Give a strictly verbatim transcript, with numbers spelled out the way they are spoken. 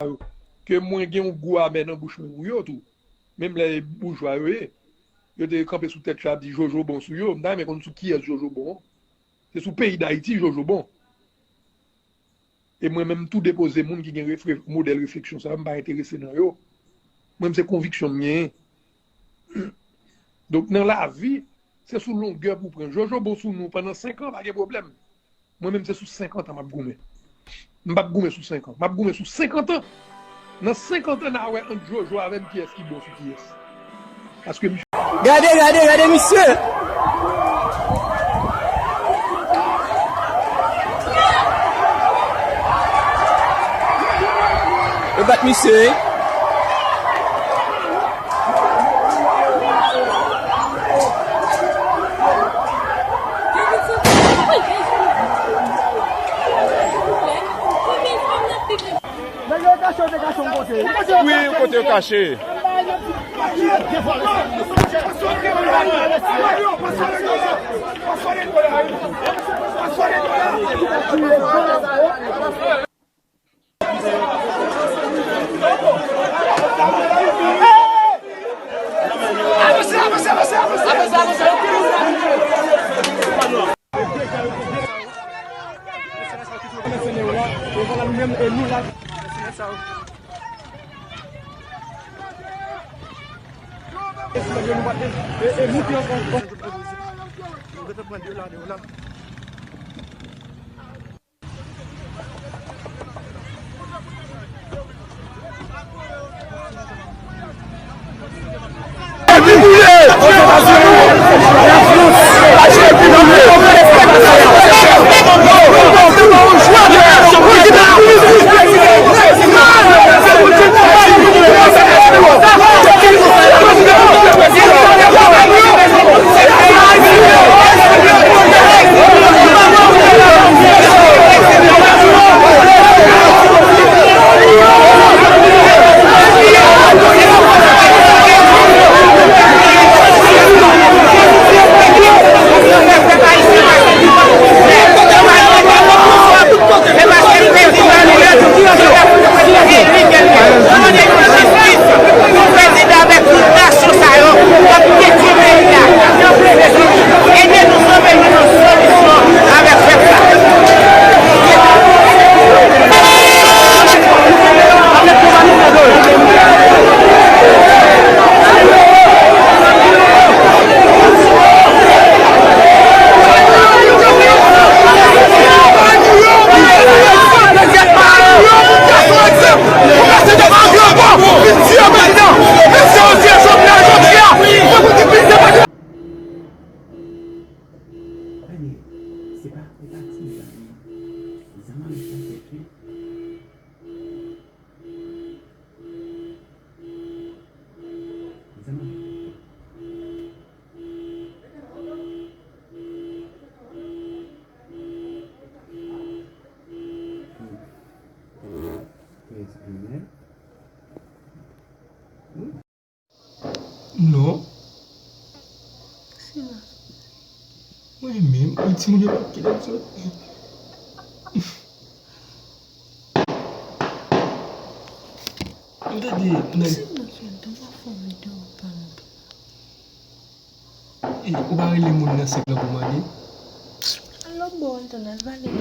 yo, ke mwen gen yon gou amè nan bouch mwen pou yo tou. Menm lè boujwa yo ye, yo te kanpe sou tèt yo ap di Jojo bon sou yo. M ta renmen konn sou kiyès Jojo bon an. Se sou peyi Dayiti Jojo bon. E mwen menm tou depoze moun ki gen refle-, modèl refleksyon sa yo, m pa enterese nan yo. Mwen menm se konviksyon m genyen. Donk nan lavi, se sou longè pou w pran. Jojo bon sou nou pandan senk an, pa gen pwoblèm. Mwen menm se sou senkant an m ap goumen. M p ap goumen sou senk an. M ap goumen sou senkant an. Nan senkant an, n a wè ant Jojo avè m kiyès ki bon sou kiyès. Paske misye. Gade, gade, gade misye! Yo bat misye, wi. Wi, kote yo kache? Ede nou sove yon solisyon avèk pèp la. Gade, se pa, se pa ti zam. Zam an met nan tèt li. Zam an. Trèz anlè. Non. Silans. Mwen menm, yon timoun yo pa kite m sot. M tande nan. Silans, yo dwe fè yon videyo pa m. E, ou pa rele moun nan senk lan pou mande? Al lòt bò, Anton, al pale.